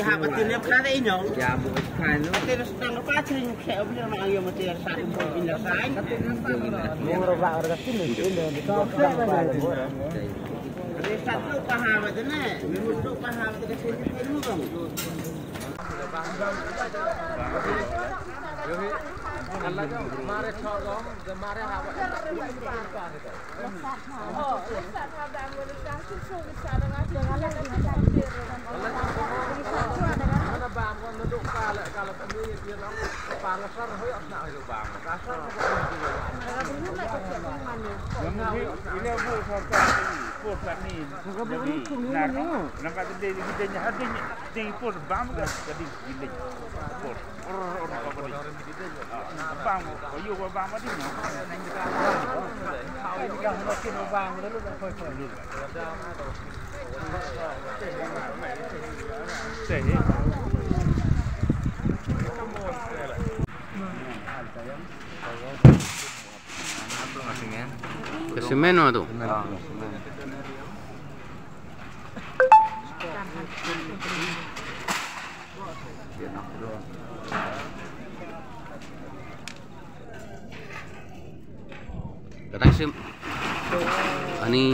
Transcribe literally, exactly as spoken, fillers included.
Ha, ba tin ne ka dei ino. Ya, bu kai no. Ka dei sdang ka chring khe, ba ne ma yo ma te sa ko bin la sai. Mo ro ba ra tin ne. Ka dei sa tu pa ha ba te ne. Mo tu pa ha ba te ka sdang ka chring mo. Ka cement ma tu. Ka dang sim. Ani.